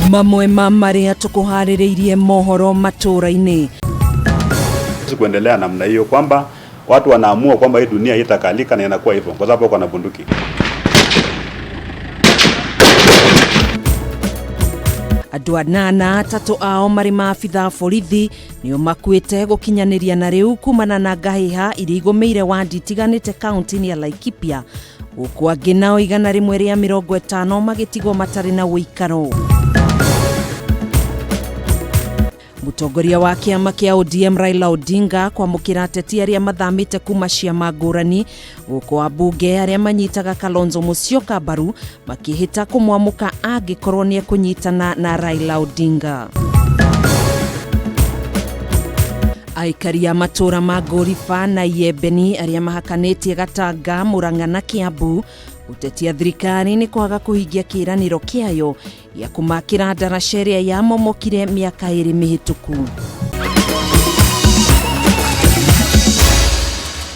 Mamwe ma marĩa tũkũharĩrĩirie mohoro matũũra-inĩ. Kuendelea namna hiyo kwamba watu wanaamua kwamba hii dunia itakalika na inakuwa hivyo kwa sababu wako na bunduki. Andũ anana atatũ ao marĩ maabitha a borithi nĩo makuĩte gũkinyanĩria na rĩu kumana na ngahĩha iria igũmĩire wandi itiganĩte kaunti-inĩ ya Laikipia gũkũ angĩ nao 150 magĩtigwo matarĩ na ũikaro. Mũtongoria wa kĩama kĩa ODM Raila Odinga kwamũkĩra ateti arĩa mathamĩte kuma ciama ngũrani gũkũ ambunge arĩa manyitaga Kalonzo Musyoka mbaru makĩhĩta kũmwamũka angĩkorwo nĩ ekũnyitana na Raila Odinga. Aikari a matũũra ma Ngũriba na Iyembeni arĩa mahakanĩtie Gatanga, Murang'a na Kiambu gũtetia thirikari nĩ kwaga kũhingia kĩĩranĩro kĩayo gĩa kũmakĩra ndaraca ĩrĩa yamomokire mĩaka ĩrĩ mĩhĩtũku.